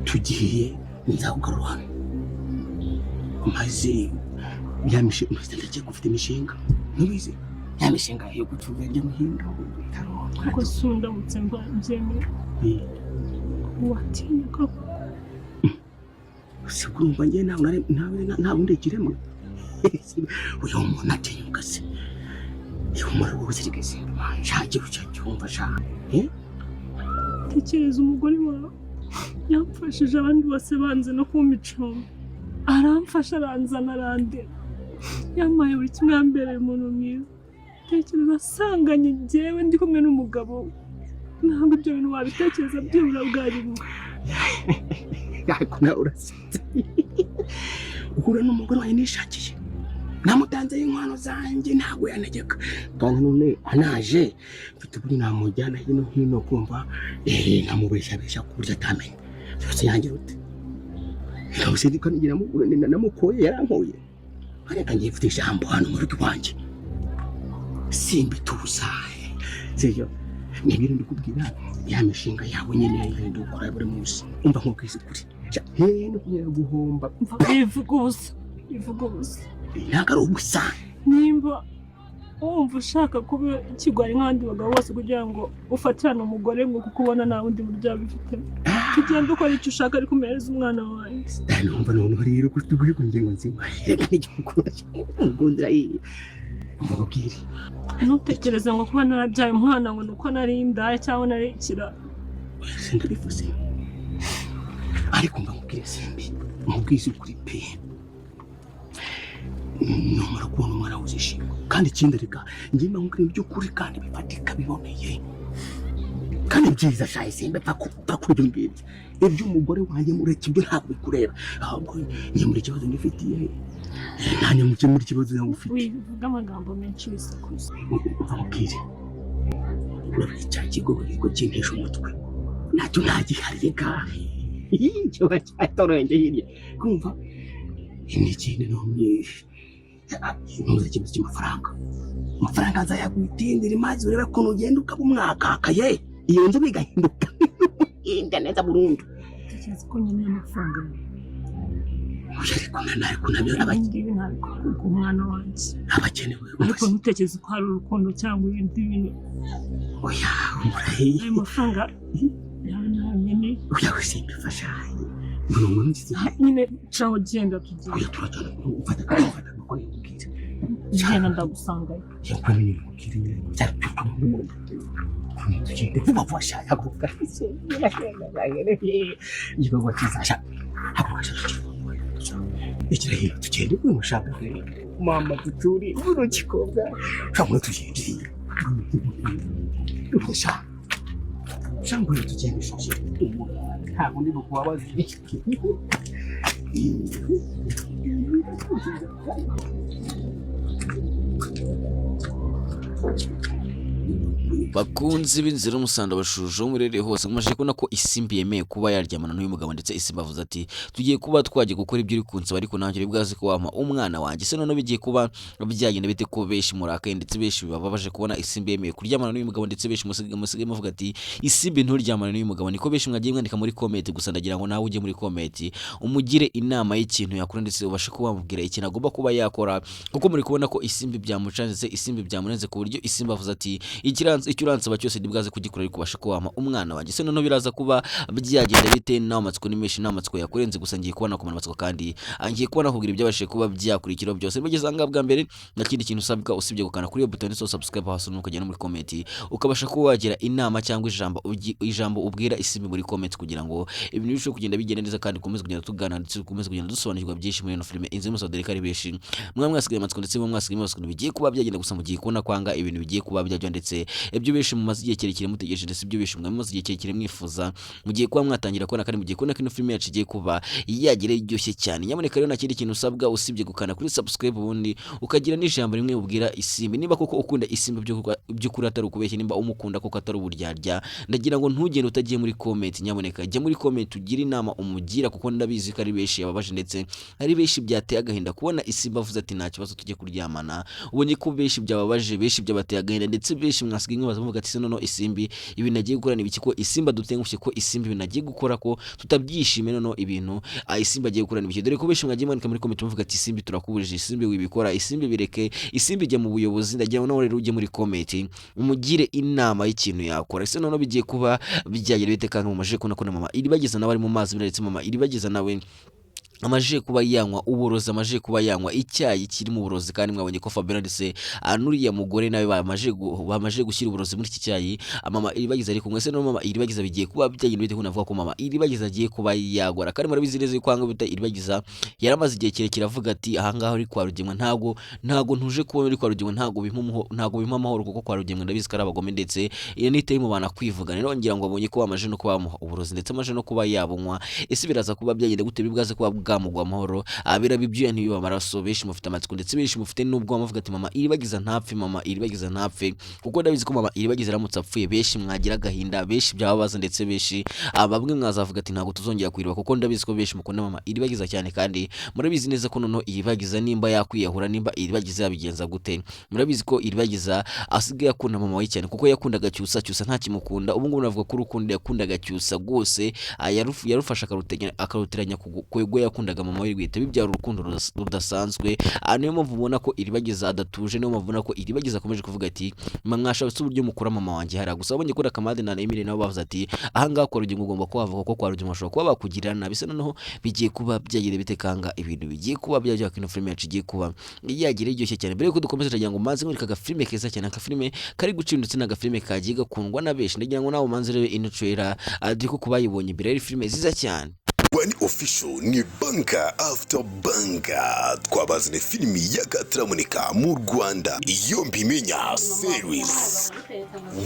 Tugiye, nzakugarura hano maze ya mishinga ndagiye gufite imishinga, ntubizi, ya mishinga yo gucuruza hirya no hino ibitaro. Kuko si ndamutse mbyemeye, watinyuka? Si urumva njye ntabwo ntabwo ndi ikiremwa. Uyu muntu atinyuka se? Ihumura wowe zirigeze nshakira ucyumva sha. Tekereza, umugore wawe yamfashije, abandi bose banze no kumpa icumbi, aramfasha, aranzana, arandera, yampaye buri kimwe, yambereye umuntu mwiza. Tekereza asanganye njyewe ndi kumwe n'umugabo we. Ntabwo ibyo bintu wabitekereza byibura bwa rimwe. Ariko nawe urasetse. Uhura n'umugore wawe nishakiye, namutanzeho inkwano zanjye, ntabwo yantegeka. Kandi none anaje mfite uburyo namujyana hino hino, kumva nkamubeshabesha ku buryo atamenya byose. Yangira ute? Namukoye, yarankoye. Ariko ngiye mfite ijambo hano mu rugo iwanjye, simbituza sibyo? Ni ibintu ndikubwira, ya mishinga yawe nyine ndi gukora buri munsi. Umva nkubwiza ukuri, hehe no kunyera guhomba. Bivuga ubusa, bivuga ubusa. Ntabwo ari ubusa. Nimba wumva ushaka kuba ikigwari nk'abandi bagabo bose kugira ngo ufatirane umugore, ngo kuko ubona nta bundi buryo wabifitemo, tugenda ukora icyo ushaka, ariko umuhereze umwana wanjye. Numva noneho rero ko tuguye ku ngingo nzima. Reka n'igihugu ngundira iyi, mubwire. Ntutekereze ngo kuba narabyaye umwana ngo ni uko nari indaya cyangwa nari ikirara. Sindabivuze, ariko mba nkubwire simbi, mubwize ukuri pe. Numara kubona umwana wuzishima. Kandi ikindi, reka njye mba nkubwira iby'ukuri kandi bifatika, biboneye kandi byiza. Shayi simba, pfa kuri ibyo ngibyo. Iby'umugore wanjye mureke, ibyo ntabwo bikureba. Ahubwo njye muri ikibazo ngifitiye, nanjye mukemura ikibazo nawe ufite. Wivuga amagambo menshi, wisakuza. Mubwire, urabona cya kigo ko kintesha umutwe, nacyo ntagihariye gahe kiba cyatorenge hirya. Kumva n'ikindi, none ntuza ikibazo cy'amafaranga. Amafaranga nzayagwitindira, maze urebe ukuntu ugenda ukaba umwakakaye, iyo nzu bigahinduka inda neza burundu. Tekereza ko nkeneye amafaranga yawe. Oya, ariko ariko nabyo Ibi ngibi ntabikora kubwo umwana wanjye. Abakenewe. Ariko ntutekereze ko hari urukundo cyangwa ibindi bintu. Oya, umurahe. Ayo mafaranga yawe ntayo nkeneye. Oya, we simbifasha ngo nziza. Nyine caho, genda tugiye. Oya, turajyana. Ufata kandi ufata amakuru yakubwira. Genda, ndagusangayo. Yakora nyine, mubwire nyine tugende vuba vuba. Sha, haguruka, igikorwa cyiza. Sha, haguruka, sha, igira hino tugende. Uyu shaka mama tuturi buno gikobwa, sha, ngo tugende. Sha, sha, ngo tugende. Sha, ntabwo ndi bukubabaze. Bakunzi b'inzira y'umusaruro, bashuje murere hose, mumaze kubona ko Isimbi yemeye kuba yaryamana n'uyu mugabo. Ndetse Isimbi avuze ati: "Tugiye kuba twagiye gukora ibyo uri kunsaba, ariko nanjye uri bwaze ko wampa umwana wanjye." Se noneho bigiye kuba byagenda bite, ko benshi murakaye, ndetse benshi bibabaje kubona Isimbi yemeye kuryamana n'uyu mugabo? Ndetse benshi musigaye muvuga ati: "Isimbi, nturyamane n'uyu mugabo." Niko benshi mwagiye mwandika muri comment. Gusa ndagira ngo nawe ujye muri comment umugire inama y'ikintu yakora, ndetse ubashe kuba wamubwira ikintu agomba kuba yakora, kuko muri kubona ko Isimbi byamucanze, ndetse Isimbi byamurenze, ku buryo Isimbi avuze ati: "Ikiranze icyo uransaba cyose ndibwaze kugikora, ariko ubashe kuba wampa umwana wanjye." Se noneho biraza kuba byagenda bite? Nawe amatsiko ni menshi, nawe amatsiko yakurenze. Gusa ngiye kubona kumara amatsiko, kandi ngiye kuba nakubwira ibyabashije kuba byakurikiraho byose. Mugeze aha ngaha bwa mbere, nta kindi kintu usabwa usibye gukanda kuri iyo buto yanditseho subscribe hasi, ukajya no muri comment, ukabasha kuba wagira inama cyangwa ijambo ubwira Isimbi muri comment, kugira ngo ibintu birusheho kugenda bigenda neza, kandi ukomeze kugenda tugana, ndetse ukomeze kugenda dusobanukirwa byinshi muri ino filime Inzu y'Umusaruro. Dore ko ari benshi mwa mwasigaye amatsiko, ndetse mwa mwasigaye amatsiko bigiye kuba byagenda. Gusa mugiye kubona kwanga ibintu bigiye kuba byajya, ndetse ibyo benshi mumaze igihe kirekire mutegereje, ndetse ibyo benshi mumaze igihe kirekire mwifuza, mugiye kuba mwatangira kubona. Kandi mugiye kubona ko ino filime yacu igiye kuba yagira iryoshye cyane. Nyamuneka rero, nta kindi kintu usabwa usibye gukanda kuri subscribe, ubundi ukagira n'ijambo rimwe ubwira Isimbi, niba koko ukunda Isimbi by'ukuri, atari ukubeshya, nimba umukunda koko atari uburyarya. Ndagira ngo ntugende utagiye muri comment. Nyamuneka jya muri comment ugire inama umugira, kuko ndabizi ko ari benshi yababaje, ndetse ari benshi byateye agahinda kubona Isimbi avuze ati: "Nta kibazo, tujye kuryamana." Ubonye ko benshi byababaje, benshi byabateye agahinda, ndetse benshi mwasigaye. mwibaza muvuga ati: "Se noneho Isimbi ibintu agiye gukora ni ibiki? Ko Isimbi adutengushye, ko Isimbi ibintu agiye gukora ko tutabyishimiye? Noneho ibintu Isimbi agiye gukora ni ibiki?" Dore ko benshi mwagiye mwandika muri comment muvuga ati: "Isimbi turakubujije, Isimbi wibikora, Isimbi bireke, Isimbi jya mu buyobozi." Ndagira ngo nawe rero ujye muri comment umugire inama y'ikintu yakora. Ese noneho bigiye kuba byagira bite? Kandi mumaze kubona ko na mama Iribagiza nawe ari mu mazi, ndetse mama Iribagiza nawe amaze kuba yanywa uburozi, amaze kuba yanywa icyayi kirimo uburozi. Kandi mwabonye ko Fabiola ndetse n'uriya mugore nawe bamaze gushyira uburozi muri iki cyayi mama Iribagiza ari kumwe. Se no mama Iribagiza bigiye kuba byagenda bite? Ko navuga ko mama Iribagiza agiye kuba yagwara, kandi murabizi neza yuko ahangaha bita Iribagiza yaramaze igihe kirekire avuga ati: "Ahangaha uri kwa Rugemwa, ntago ntuje kubona uri kwa Rugemwa, ntago bimpa amahoro, kuko kwa Rugemwa ndabizi ko ari abagome, ndetse iyo niteye mu bana kwivuga." Rero ngira ngo abonye ko bamaze no kuba bamuha uburozi, ndetse amaze no kuba yabunywa. Ese biraza kuba byagenda gute? Bibwaze kuba bwamugwa amahoro, biraba ibyuya ntibiba amaraso. Benshi mufite amatsiko, ndetse benshi mufite n'ubwo bamuvuga ati: "Mama Iribagiza ntapfe, mama Iribagiza ntapfe," kuko ndabizi ko mama Iribagiza aramutse apfuye benshi mwagira agahinda, benshi byababaza, ndetse benshi bamwe mwazavuga ati: "Ntabwo tuzongera kwiriba," kuko ndabizi ko benshi mukunda mama Iribagiza cyane. Kandi murabizi neza ko noneho Iribagiza nimba yakwiyahura, nimba Iribagiza yabigenza gute, murabizi ko Iribagiza asigaye akunda mama we cyane, kuko yakundaga Cyusa, Cyusa ntakimukunda. Ubu ngubu navuga ko urukundo yakundaga Cyusa rwose yarufashe akaruteranya ku rwo yakundaga mama we, rwihita bibyara urukundo rudasanzwe. Niyo mpamvu ubona ko Iribagiza adatuje, niyo mpamvu ubona ko Iribagiza akomeje kuvuga ati: "Mwashatse uburyo mukura mama wanjye hariya." Gusa wabonye ko Kamade na Emile nabo bavuze ati: "Ahangaha kwa Rugingo ugomba kuhava, kuko kwa Rugingo bashobora kuba bakugirira nabi." Se noneho bigiye kuba byagira bite? Kanga ibintu bigiye kuba byajya kino filime yacu igiye kuba yagira iryoshye cyane. Mbere yuko dukomeza, ndagira ngo manze nkwereke agafilime keza cyane, agafilime kari gucira, ndetse n'agafilime kagiye gakundwa na benshi. Ndagira ngo nawe umanze urebe ino trailer, dore ko kubayibonye imbere ari filime nziza cyane. One Official ni banger after banger. Twabazaniye filimi y'akataraboneka mu Rwanda, Iyo Mbimenya series.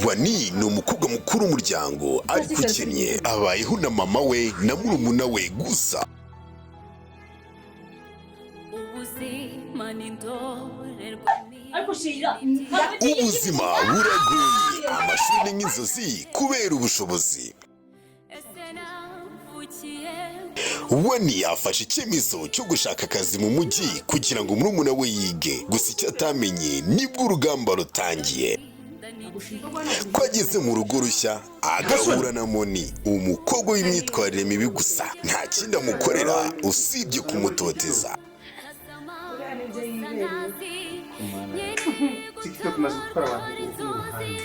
Wani ni umukobwa mukuru w'umuryango, ariko ukennye. Abayeho na mama we na murumuna we gusa. Ubuzima ni indorerwamo. Ariko Shira. Ubuzima buragoye, amashuri ni nk'inzozi kubera ubushobozi. Ese navukiye Wani afashe icyemezo cyo gushaka akazi mu mujyi kugira ngo murumuna we yige. Gusa icyo atamenye, nibwo urugamba rutangiye, ko ageze mu rugo rushya agahura na Moni, umukobwa w'imyitwarire mibi gusa. Nta kindi amukorera usibye kumutoteza. Ntazi. TikTok imaze gutwara abantu uruhande.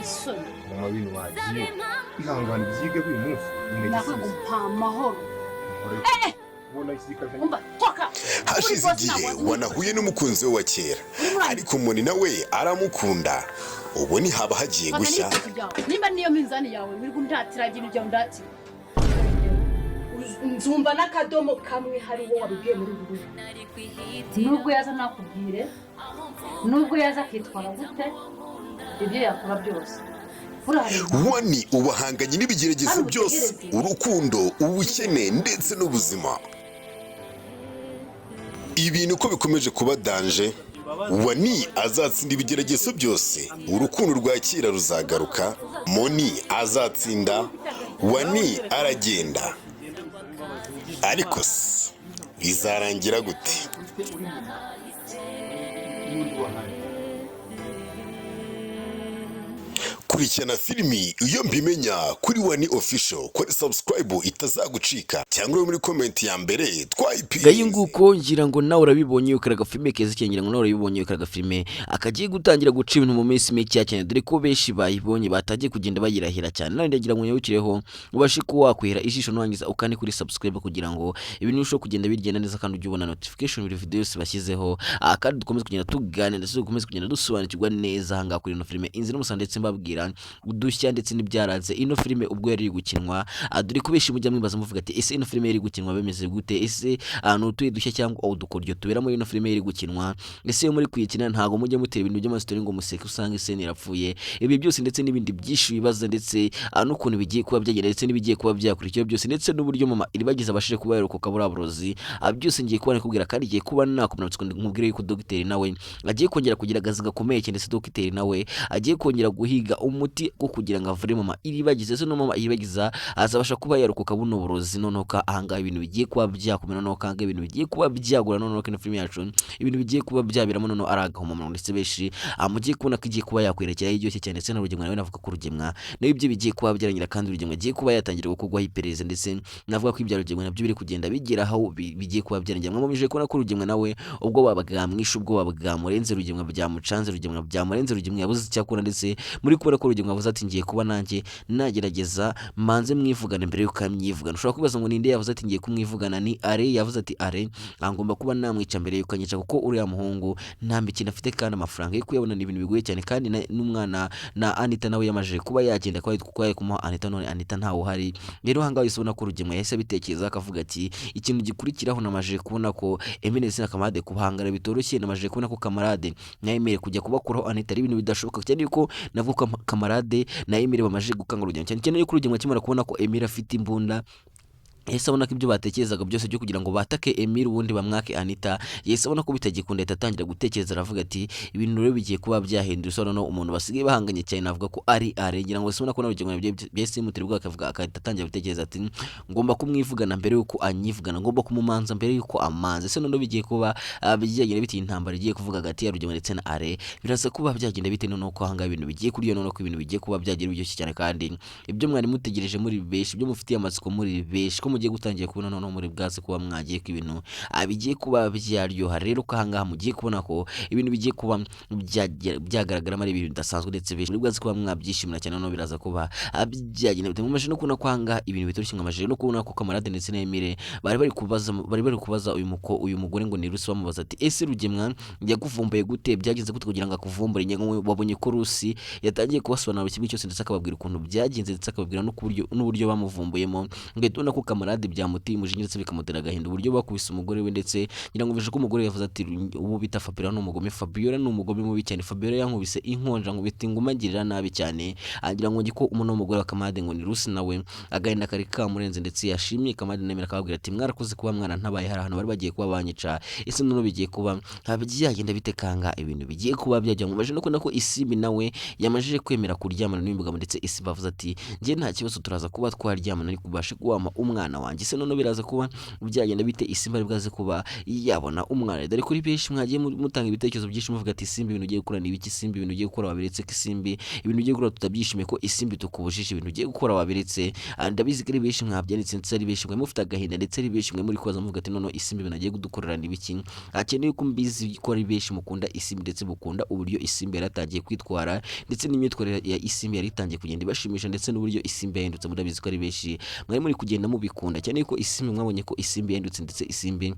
Isoni. Mama, bintu wagiye ihangane, byige uyu munsi nyine. Nakwiye Igisubizo gumpa amahoro. Ubona igisirikare. Umva, toka. Hashize igihe, wanahuye n'umukunzi we wa kera, ariko Moni nawe aramukunda. Ubu ntihaba hagiye Fata gushya. n'ibitoki byawe, nimba niyo minzani yawe wirirwa undatira, ibintu byawe undatira. Nzumva n'akadomo kamwe hari uwo wabibwiye muri uru rugo. Nubwo yaza nakubwire, nubwo yaza akitwara gute, ibyo yakora byose buriya. Wani ubu ahanganye n'ibigeragezo byose: urukundo, ubukene ndetse n'ubuzima. Ibintu uko bikomeje kuba danger, Wani azatsinda ibigeragezo byose, urukundo rwa kera ruzagaruka, Moni azatsinda, Wani aragenda. Ariko se bizarangira gute? N'undi wahaye. Kurikirana filimi Iyo Mbimenya kuri Wani Official. Kuri subscribe itazagucika, cyangwa uri muri comment ya mbere. Ngayo. Twayipinze. Nguko, ngira ngo nawe urabibonye ukora agafilime keza cyane. Ngira ngo nawe urabibonye ukora agafilime akagiye gutangira guca ibintu mu minsi mike cyane, dore ko benshi bayibonye batangiye kugenda bayirahira cyane. Nawe ndagira ngo nyarukireho ubashe kuba wakwihera ijisho, nurangiza ukande kuri subscribe kugira ngo ibintu birusheho kugenda bigenda neza, kandi ujye ubona notification buri video yose bashyizeho. Kandi dukomeze kugenda tuganira, ndetse dukomeze kugenda dusobanukirwa neza ahangaha kuri ino filime Inzira y'Umusaraba, ndetse mbabwira udushya ndetse n'ibyaranze ino filime ubwo yari iri gukinwa. Dore ko benshi mujya mwibaza muvuga ati: "Ese ino filime iri gukinwa bimeze gute? Ese ni utuye dushya cyangwa udukoryo tubera muri ino filime iri gukinwa? Ese iyo muri kuyikina ntabwo mujya mutera ibintu by'amasitori ngo museke usange scene irapfuye?" Ibi byose ndetse n'ibindi byinshi bibaza, ndetse n'ukuntu bigiye kuba byagenda, ndetse n'ibigiye kuba byakurikira byose, ndetse n'uburyo mama Iribagiza abashije kuba yarokoka buriya burozi, byose ngiye kuba nakubwira. Kandi ngiye kuba nakumira nkubwire yuko dogiteri nawe agiye kongera kugira akazi gakomeye cyane, ndetse dogiteri nawe agiye kongera guhiga. umuti wo kugira ngo avure mama Iribagiza. Ese no mama Iribagiza azabasha kuba yarokoka buno burozi? Noneho ka ahangaha ibintu bigiye kuba byakomera, noneho kanga ibintu bigiye kuba byagura, noneho kino filime yacu ibintu bigiye kuba byabiramo noneho ari agahomamunwa, ndetse benshi mugiye kubona ko igiye kuba yakwerekera iryoshye cyane. Ndetse na Rugemwa nawe navuga ko Rugemwa nawe ibyo bigiye kuba byarangira, kandi Rugemwa agiye kuba yatangira gukorwaho iperereza, ndetse navuga ko ibya Rugemwa nabyo biri kugenda bigera aho bigiye kuba byarangira. Mwamumije kubona ko Rugemwa nawe ubwo bwamwishe, ubwoba bwamurenze, Rugemwa byamucanze, Rugemwa byamurenze, Rugemwa yabuze icyo akora. Ndetse muri kubona ko Rugemwa avuze ati ngiye kuba nanjye nagerageza manze mwivugane mbere yuko amyivugana. Ushobora kwibaza ngo ninde yavuze ati ngiye kumwivugana? Ni Are yavuze ati Are ngomba kuba namwica mbere yuko anyica, kuko uriya muhungu nta mikino afite kandi amafaranga yo kuyabona ni ibintu bigoye cyane, kandi n'umwana na Anita nawe yamajije kuba yagenda kuko yari kumuha Anita, none Anita ntawe uhari. Rero ahangaha uhise ubona ko Rugemwa yahise abitekereza akavuga ati ikintu gikurikiraho namajije kubona ko Emile ndetse na Kamarade kubahangara bitoroshye, namajije kubona ko Kamarade na Emile kujya kubakuraho Anita ari ibintu bidashoboka, cyane yuko navuga ko Kamarade na Emile bamajije gukanga Rugemwa cyane cyane yuko Rugemwa akimara kubona ko Emile afite imbunda yahise abona ko ibyo batekerezaga byose byo kugira ngo batake Emile ubundi bamwake Anita, yahise abona ko bitagikunda, ahita atangira gutekereza aravuga ati ibintu rero bigiye kuba byahindura isura. Noneho umuntu basigaye bahanganye cyane navuga ko ari Are, ngira ngo ubona ko nawe Rugemwa byahise bimutera ubwoba, akavuga agahita atangira gutekereza ati ngomba kumwivugana mbere yuko anyivugana, ngomba kumumanza mbere yuko amanza. Ese noneho bigiye kuba byagenda bite? Intambara igiye kuvuga hagati ya Rugemwa ndetse na Are biraza kuba byagenda bite? Noneho ko ahangaha ibintu bigiye kurya, noneho ko ibintu bigiye kuba byagira biryoshye cyane, kandi ibyo mwari mutegereje muri benshi, ibyo mufitiye amatsiko muri benshi, ko mugiye gutangira kubona noneho muri bwatsi kuba mwagiye ko ibintu bigiye kuba byaryoha. Rero ko ahangaha mugiye kubona ko ibintu bigiye kuba byagaragaramo ari ibintu bidasanzwe, ndetse benshi muri bwatsi kuba mwabyishimira cyane. Noneho biraza kuba byagenda bite? Mumaje no kubona ko ahangaha ibintu bitoroshye, mwamajije no kubona ko Kamarade ndetse na Emile bari bari kubaza uyu mugore ngo ni Rusi, bamubaza ati ese Rugemwa yaguvumbuye gute, byagenze gute kugira ngo akuvumbure? Ngira wabonye ko Rusi yatangiye kubasobanurira kimwe cyose, ndetse akababwira ukuntu byagenze, ndetse akababwira n'uburyo bamuvumbuyemo. Ngahita ubona ko Kamarade byamuteye umujinya ndetse bikamutera agahinda uburyo bakubise umugore we, ndetse ngira ngo ko umugore yavuze ati uwo bita Fabiola ni umugome, Fabiola ni umugome mubi cyane, Fabiola yankubise inkonja nkubita inguma angirira nabi cyane. Agira ngo ko umuntu w'umugore wa Kamarade ngo ni Rusi nawe agahinda kari kamurenze, ndetse yashimye Kamarade nemera akababwira ati mwarakoze kuba mwana ntabaye, hari ahantu bari bagiye kuba banyica. Ese noneho bigiye kuba byagenda bite? Kanga ibintu bigiye kuba byajya mu no kubona ko Isimbi nawe yamajije kwemera kuryamana n'uyu mugabo, ndetse Isimbi avuze ati njye nta kibazo turaza kuba twaryamana ariko ubashe kuwampa umwana wanjye. Ese noneho biraza kuba byagenda bite? Isimbi ari bwaze kuba yabona umwana? Dore kuri benshi mwagiye mutanga ibitekerezo byinshi muvuga ati Isimbi ibintu ugiye gukora ni ibiki, Isimbi ibintu ugiye gukora wabiretse, ko Isimbi ibintu ugiye gukora tutabyishimiye, ko Isimbi tukubujije ibintu ugiye gukora wabiretse. Ndabizi ko ari benshi mwabyanditse, ndetse ari benshi mwe mufite agahinda, ndetse ari benshi mwe muri kubaza muvuga ati noneho Isimbi ibintu agiye kudukorera ni ibiki. Akeneye ko mbizi ko ari benshi mukunda Isimbi, ndetse mukunda uburyo Isimbi yaratangiye kwitwara, ndetse n'imyitwarire ya Isimbi yari itangiye kugenda ibashimisha, ndetse n'uburyo Isimbi yahindutse. Murabizi ko ari benshi mwari muri kugenda mubikunda cyane ko Isimbi mwabonye ko Isimbi yahindutse, ndetse Isimbi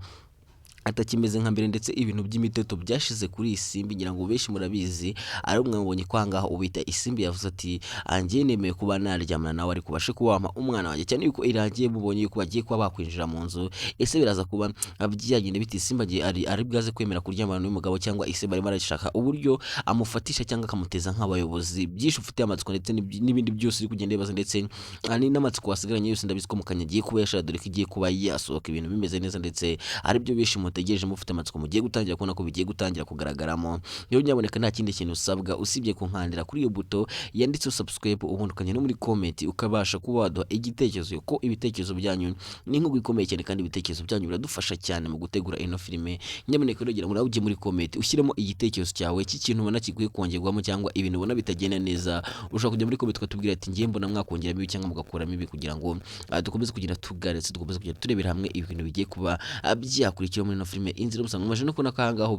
atakimeze nka mbere, ndetse ibintu by'imiteto byashize kuri Isimbi, ngira ngo benshi murabizi. Ari mwabonye ko ahangaha ubita Isimbi yavuze ati anjye nemeye kuba naryamana nawe ariko ubashe kuba wampa umwana wanjye, cyane yuko irangiye mubonye yuko bagiye kuba bakwinjira mu nzu. Ese biraza kuba byagenda bite? Isimbi agiye ari bwaze kwemera kuryamana n'uyu mugabo, cyangwa Isimbi arimo arashaka uburyo amufatisha cyangwa akamuteza nk'abayobozi? Byinshi ufitiye amatsiko ndetse n'ibindi byose uri kugenda wibaza, ndetse n'amatsiko wasigaranye yose ndabizi ko mukanya agiye kuba yashira, dore ko igiye kuba yasohoka ibintu bimeze neza, ndetse aribyo benshi mutegereje mufite amatsiko, mugiye gutangira kubona ko bigiye gutangira kugaragaramo. Rero nyaboneka nta kindi kintu usabwa usibye kunkandira kuri iyo buto yanditseho subscribe, ubundi ukajya no muri comment ukabasha kuba waduha igitekerezo, ko ibitekerezo byanyu ni inkunga ikomeye cyane, kandi ibitekerezo byanyu biradufasha cyane mu gutegura ino filime. Nyaboneka rero gira ngo nawe ujye muri comment ushyiremo igitekerezo cyawe cy'ikintu ubona gikwiye kongerwamo, cyangwa ibintu ubona bitagenda neza. Ushobora kujya muri comment ukatubwira ati ngiye mbona mwakongeramo ibi cyangwa mugakuramo ibi, kugira ngo dukomeze kugira tuganire, dukomeze kugenda turebera hamwe ibintu bigiye kuba byakurikira muri ino filime Inzira y'Umusaraba. Mumaze no kubona ko ahangaha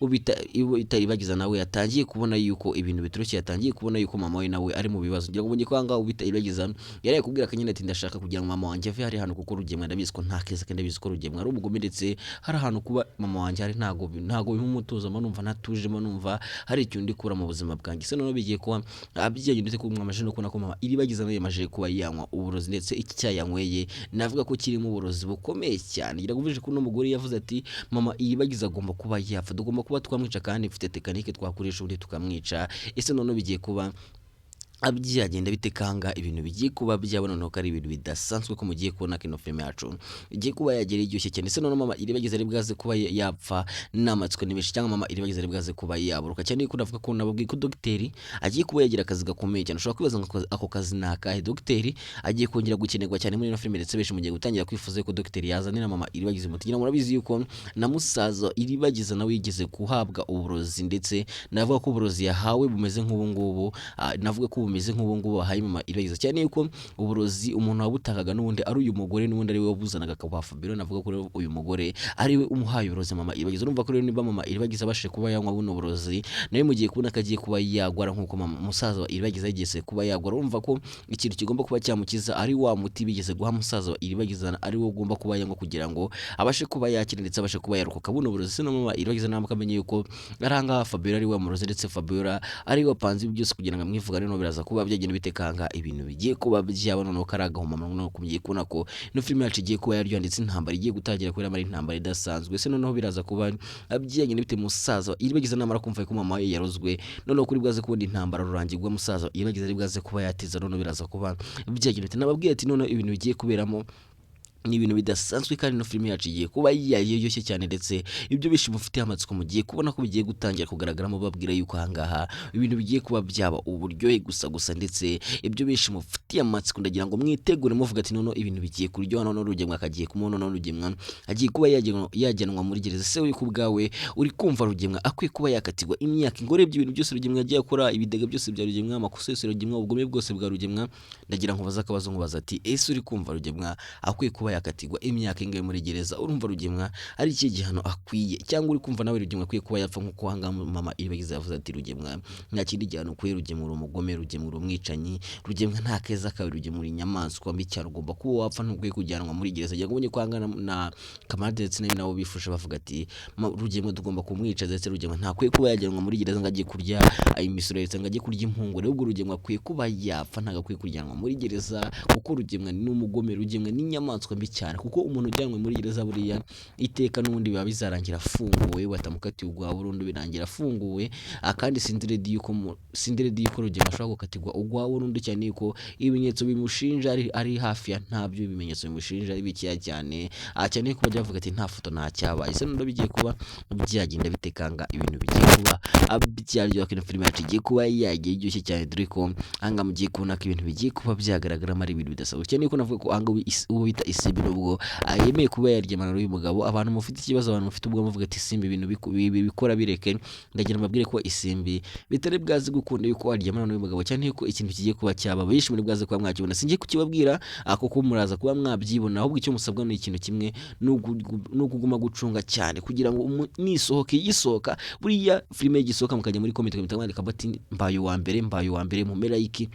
ubita Iribagiza nawe yatangiye kubona yuko ibintu bitoroshye, yatangiye kubona yuko mama we nawe ari mu bibazo. Ngira ngo ubonye ko ahangaha ubita Iribagiza yari kubwira Akanyana ati ndashaka kugira ngo mama wanjye ave hari hano, kuko Rugemwa ndabizi ko nta keza, kandi ndabizi ko Rugemwa ari umugome, ndetse hari ahantu kuba mama wanjye hari ntago bimpa umutuzo, mba numva ntatuje, mba numva hari ikintu ndi kubura mu buzima bwanjye. Se noneho bigiye kuba byagenda ndetse ko mwamaje no kubona ko mama Iribagiza nawe yamaze kuba yanywa uburozi, ndetse iki cyayi yanyweye navuga ko kirimo uburozi bukomeye cyane. Ngira ngo ko uno mugore yavuze ati mama Iribagiza agomba kuba yapfa, tugomba kuba twamwica, kandi mfite tekinike twakoresha ubundi tukamwica. Ese noneho bigiye kuba Byagenda bite kanga ibintu bigiye kuba byaba noneho ko ari ibintu bidasanzwe, ko mugiye kubona kino filime yacu igiye kuba yagera iryoshye cyane. Se noneho mama Iribagiza ari bwaze kuba yapfa n'amatsiko ni menshi, cyangwa mama Iribagiza ari bwaze kuba yaburuka cyane, yuko ndavuga ko nababwiye ko dogiteri agiye kuba yagira akazi gakomeye cyane. Ushobora kwibaza ngo ako kazi ni akahe? Dogiteri agiye kongera gukenerwa cyane muri ino filime, ndetse benshi mugiye gutangira kwifuza ko dogiteri yazanira mama Iribagiza umuti. Ngira ngo murabizi yuko na musaza Iribagiza nawe yigeze guhabwa uburozi, ndetse navuga ko uburozi yahawe bumeze nk'ubu ngubu, navuga ko bumeze nk'ubu ngubu bahaye mama Iribagiza, cyane yuko uburozi umuntu wabutakaga n'ubundi ari uyu mugore, n'ubundi ari we wabuzanaga akabuha Fabiola. Navuga ko rero uyu mugore ari we umuhaye uburozi mama Iribagiza. Urumva ko rero niba mama Iribagiza abashije kuba yanywa buno burozi, nawe mugiye kubona ko agiye kuba yagwara nk'uko mama musaza wa Iribagiza yigeze kuba yagwara. Urumva ko ikintu kigomba kuba cyamukiza ari wa muti bigeze guha musaza wa Iribagiza, ari wo ugomba kuba yanywa kugira ngo abashe kuba yakira ndetse abashe kuba yarokoka buno burozi. Se na mama Iribagiza ntabwo amenye yuko ari ahangaha Fabiola ari we wamuroze, ndetse Fabiola ari we wapanze ibi byose kugira ngo amwivugane. Noneho biraza kuba byagenda bite kanga ibintu bigiye kuba byaba noneho ko ari agahomamunwa? Noneho mugiye kubona ko ino filime yacu igiye kuba yaryoha, ndetse intambara igiye gutangira kubera ari intambara idasanzwe. Se noneho biraza kuba byagenda bite musaza Iribagiza namara kumva ko mama we yarozwe? Noneho kuri bwaze kubona intambara rurangirwa musaza Iribagiza ari bwaze kuba yateza, noneho biraza kuba byagenda bite? Nababwiye ati noneho ibintu bigiye kuberamo ni ibintu bidasanzwe, kandi ino filime yacu igiye kuba yaryoshye cyane, ndetse ibyo benshi mufitiye amatsiko mugiye kubona ko bigiye gutangira kugaragaramo. Babwira yuko ahangaha ibintu bigiye kuba byaba uburyohe gusa gusa, ndetse ibyo benshi mufitiye amatsiko ndagira ngo mwitegure muvuga ati noneho ibintu bigiye kuryoha. Noneho Rugemwa akagiye kumubona, noneho Rugemwa agiye kuba yajyanwa muri gereza. Se uri ku bwawe uri kumva Rugemwa akwiye kuba yakatirwa imyaka ingore? Ibintu byose Rugemwa yagiye akora, ibidega byose bya Rugemwa, amakosa yose Rugemwa, ubugome bwose bwa Rugemwa, ndagira ngo nkubaze akabazo, nkubaza ati ese uri kumva Rugemwa akwiye kuba yakatirwa imyaka ingahe muri gereza? Urumva Rugemwa ari ikihe gihano akwiye? Cyangwa uri kumva nawe Rugemwa akwiye kuba yapfa nk'uko ahangaha mama Iribagiza yavuze ati Rugemwa nta kindi gihano ukwiye, Rugemwa uri umugome, Rugemwa uri umwicanyi, Rugemwa nta keza kawe, Rugemwa uri inyamaswa mbi cyane, ugomba kuba wapfa, ntukwiye kujyanwa muri gereza. Ngira ngo ubonye ko ahangaha na Kamarade ndetse nabo bifuje bavuga ati Rugemwa tugomba kumwica, ndetse Rugemwa ntakwiye kuba yajyanwa muri gereza ngo ajye kurya imisoro, ndetse ngo ajye kurya impungure, ahubwo Rugemwa akwiye kuba yapfa, ntabwo akwiye kujyanwa muri gereza kuko Rugemwa ni umugome, Rugemwa ni inyamaswa mbi cyane. Kuko umuntu ujyanwe muri gereza buriya iteka n'ubundi biba bizarangira afunguwe, batamukatiye urwa burundu birangira afunguwe. Kandi sinzi yuko Rugemwa ashobora gukatirwa urwa burundu, cyane yuko ibimenyetso bimushinja ari hafi ya ntabyo, ibimenyetso bimushinja ari bikeya cyane, cyane yuko bajya bavuga ati nta foto nta cyabaye. Se noneho bigiye kuba byagenda bite kanga ibintu bigiye kuba byaryoha? Ino filime yacu igiye kuba yagiye iryoshye cyane, dore ko ahangaha mugiye kubona ko ibintu bigiye kuba byagaragaramo ari ibintu bidasanzwe, cyane yuko navuga ko ahangaha uwo bita Isimbi nubwo yemeye kuba yaryamana n'uyu mugabo, abantu mufite ikibazo, abantu mufite ubwo muvuga ati Isimbi ibintu bikora bireke, ndagira mbabwire ko Isimbi bitari bwaze gukunda yuko waryamana n'uyu mugabo, cyane yuko ikintu kigiye kuba cyaba benshi muri bwaze kuba mwakibona. Singiye kukibabwira kuko muraza kuba mwabyibona, ahubwo icyo musabwa ni ikintu kimwe, ni ukuguma gucunga cyane kugira ngo nisohoka igisohoka, buriya filime igisohoka, mukajya muri comment mukahita mwandika bati mbaye uwa mbere, mbaye uwa mbere, mumpe like.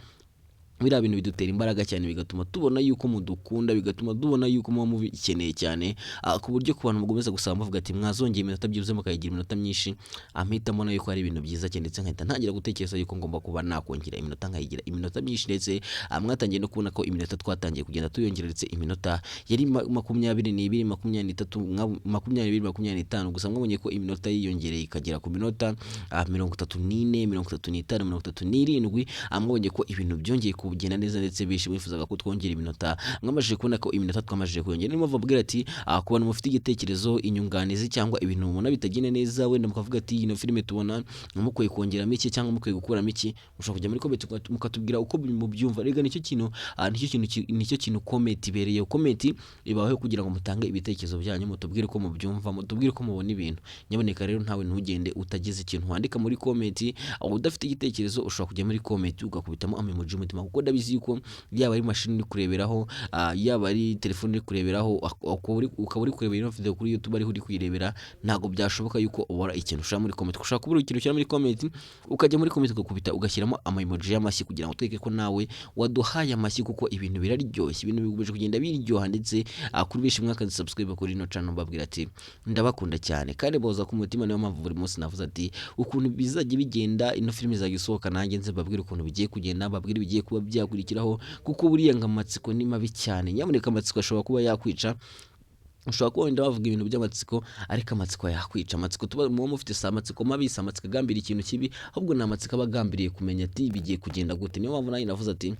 Biriya bintu bidutera imbaraga cyane, bigatuma tubona yuko mudukunda, bigatuma tubona yuko muba mubikeneye cyane, ku buryo ku bantu mukomeza gusaba muvuga ati mwazongeye iminota byibuze mukayigira iminota myinshi, mpita mbona yuko ari ibintu byiza cyane, ndetse nkahita ntangira gutekereza yuko ngomba kuba nakongera iminota nkayigira iminota myinshi. Ndetse mwatangiye no kubona ko iminota twatangiye kugenda tuyongera, ndetse iminota yari 22, 23, 20, 25 gusa, mwabonye ko iminota yiyongereye ikagera ku minota 34, 35, 37. Mwabonye ko ibintu byongeye kugenda neza, ndetse benshi mwifuzaga ko twongera iminota, mwamajije kubona ko iminota twamajije kuyongera. Niyo mpamvu babwira ati ku bantu mufite igitekerezo, inyunganizi cyangwa ibintu mubona bitagenda neza, wenda mukavuga ati ino filime tubona mukwiye kongeramo iki cyangwa mukwiye gukuramo iki, mushobora kujya muri comment mukatubwira uko mubyumva. Rega nicyo kintu comment ibereyeho. Comment ibaho kugira ngo mutange ibitekerezo byanyu, mutubwire uko mubyumva, mutubwire uko mubona ibintu. Nyaboneka rero ntawe ntugende utagize ikintu wandika muri comment. Aho udafite igitekerezo ushobora kujya muri comment ugakubitamo ama emoji y'umutima, kuko ndabizi yuko yaba ari mashini uri kureberaho, yaba ari telefone uri kureberaho, ukaba uri kurebera ino video kuri YouTube ariho uri kuyirebera, ntabwo byashoboka yuko ubura ikintu ushira muri comment. Ushobora kubura ikintu ushyira muri comment, ukajya muri comment ugakubita ugashyiramo ama emoji y'amashyi kugira ngo twereke ko nawe waduhaye amashyi, kuko ibintu biraryoshye, ibintu bikomeje kugenda biryoha. Ndetse kuri benshi mwakazi subscribe kuri ino channel, mbabwira ati ndabakunda cyane kandi boza ku mutima. Niyo mpamvu buri munsi navuze ati ukuntu bizajya bigenda, ino filime izajya isohoka nanjye nze mbabwire ukuntu bigiye kugenda, mbabwire ibigiye kuba byakurikiraho, kuko buriya ngo amatsiko ni mabi cyane. Nyamuneka amatsiko ashobora kuba yakwica. Ushobora kuba wenda wavuga ibintu by'amatsiko, ariko amatsiko yakwica. Amatsiko tuba muba mufite si amatsiko mabi, si amatsiko agambiriye ikintu kibi, ahubwo ni amatsiko aba agambiriye kumenya ati bigiye kugenda gute. Niyo mpamvu nanjye navuze ati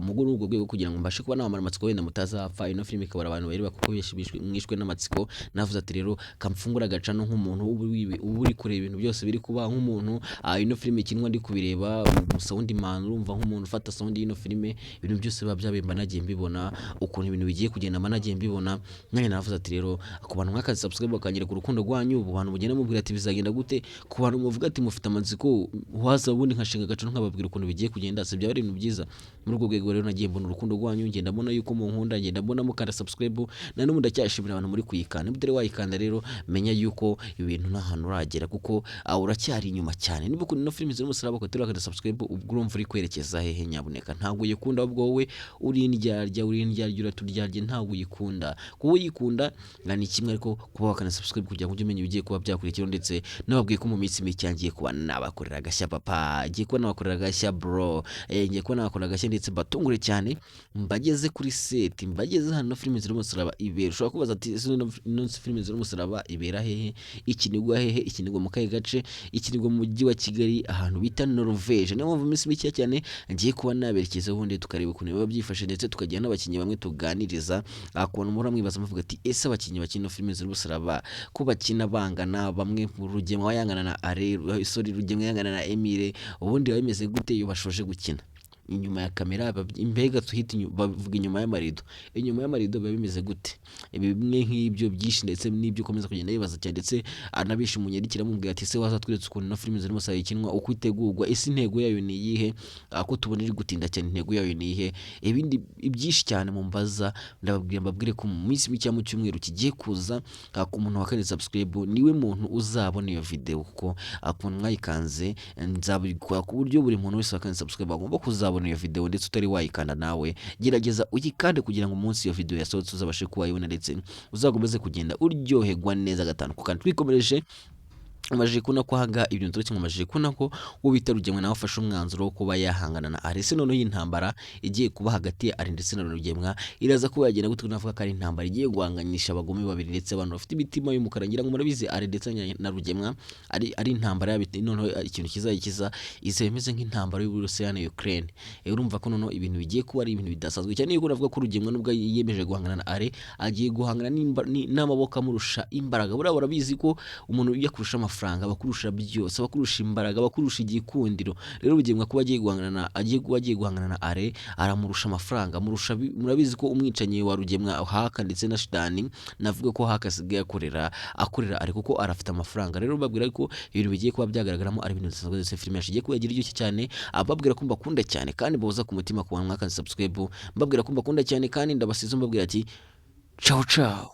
muri ubwo rwego, kugira ngo mbashe kuba namamara amatsiko, wenda mutazapfa ino filime ikabura abantu bayireba kuko benshi mwishwe n'amatsiko. Navuze ati rero kamfungura agacano nk'umuntu uba uri kureba ibintu byose biri kuba, nk'umuntu ino filime ikinwa ndi kubireba, sound man, urumva, nk'umuntu ufata sound y'ino filime, ibintu byose biba byabaye mba nagiye mbibona, ukuntu ibintu bigiye kugenda mba nagiye mbibona. Nanjye navuze ati rero ku bantu mwakazi subscribe bakanyereka urukundo rwanyu, ubu bantu mugenda mubwira ati bizagenda gute, ku bantu muvuga ati mufite amatsiko, waza ubundi nkashinga agacano nkababwira ukuntu bigiye kugenda, si byaba ari ibintu byiza? Muri urwo rwego rero nagiye mbona urukundo rwanyu, ngenda mbona yuko munkunda, ngenda mbona mukanda subscribe, na n'ubu ndacyashimira abantu muri kuyikanda. Niba utari wayikanda rero, menya yuko ibintu nta hantu uragera, kuko uracyari inyuma cyane. Niba ukunda ino filime z'umusaraba ukatari wakanda subscribe, ubwo urumva uri kwerekeza hehe? Nyabuneka, ntabwo uyikunda, ahubwo wowe uri indyarya, uri indyarya, uraturyarya, ntabwo uyikunda. Kuba uyikunda ni kimwe, ariko kuba wakanda subscribe kugira ngo ujye umenya ibigiye kuba byakurikiraho. Ndetse nababwiye ko mu minsi mike ngiye kuba nabakorera agashya, papa, ngiye kuba nabakorera agashya, bro, ngiye kuba nabakorera agashya, ndetse mbatungure cyane, mbageze kuri set, mbageze hano filime z'umusaraba ibera. Ushobora kubaza ati ese ino filime z'umusaraba ibera hehe, ikinirwa hehe, ikinirwa mu kahe gace? Ikinirwa mu mujyi wa Kigali, ahantu bita Norvege. Niyo mpamvu iminsi mike cyane ngiye kuba naberekezaho, ubundi tukareba ukuntu biba byifashe, ndetse tukagira n'abakinnyi bamwe tuganiriza. Ku bantu muhora mwibaza muvuga ati ese abakinnyi bakina filime z'umusaraba ko bakina bangana, bamwe Rugema yangana na Are, sorry, Rugema yangana na Emile, ubundi biba bimeze gute iyo bashoje gukina inyuma ya kamera? Mbega tuhita bavuga inyuma y'amarido, inyuma y'amarido biba bimeze gute? Ibi bimwe nk'ibyo byinshi, ndetse n'ibyo ukomeza kugenda yibaza cyane, ndetse anabisha umunyarikira amubwira ati ese wazatweretse ukuntu ino filime zirimo saa ikinwa, uko itegurwa, ese intego yayo ni iyihe? Ko tubona iri gutinda cyane, intego yayo ni iyihe? Ibindi byinshi cyane mumbaza, ndababwira, mbabwire ko mu minsi mike, mu cyumweru kigiye kuza, ku muntu wa kane subscribe niwe muntu uzabona iyo video, kuko ku muntu mwayikanze nzabikora ku buryo buri muntu wese wa kane subscribe agomba kuzabona iyo video. Ndetse utari wayikanda nawe gerageza uyikande kugira ngo umunsi iyo video yasohotse uzabashe kuba wayibona, ndetse uzakomeze kugenda uryoherwa neza gatanu ku kandi. Twikomereje, amajije kubona ko ahangaha ibintu turetse, amajije kubona ko uwo bita Rugemwa nawe afashe umwanzuro wo kuba yahangana na Ari. Ese noneho iyi ntambara igiye kuba hagati ya Ari ndetse na Rugemwa iraza kuba yagenda gute? Navuga ko ari intambara igiye guhanganisha abagome babiri ndetse abantu bafite imitima y'umukara. Ngira ngo murabizi, Ari ndetse na Rugemwa ari intambara yabo. Noneho ikintu kizayikiza izaba imeze nk'intambara y'Uburusiya na Ukraine. Urumva ko noneho ibintu bigiye kuba ari ibintu bidasanzwe cyane, yuko navuga ko Rugemwa nubwo yiyemeje guhangana na Ari, agiye guhangana n'amaboko amurusha imbaraga. Buriya barabizi ko umuntu iyo akurusha amafaranga, abakurusha byose, abakurusha imbaraga, abakurusha igikundiro. Rero Rugemwa kuba agiye guhangana na agiye kuba agiye guhangana na Are, aramurusha amafaranga, amurusha murabizi ko umwicanyi wa Rugemwa Haka ndetse na Shidani, navuga ko Haka asigaye akorera Are kuko arafite amafaranga. Rero babwira ko ibintu bigiye kuba byagaragaramo ari ibintu bidasanzwe, ndetse filime yacu igiye kuba yagira iryoshye cyane. Ababwira ko mbakunda cyane kandi boza ku mutima, ku bantu mwakanze subscribe, mbabwira ko mbakunda cyane kandi ndabasize, mbabwira ati ciao ciao.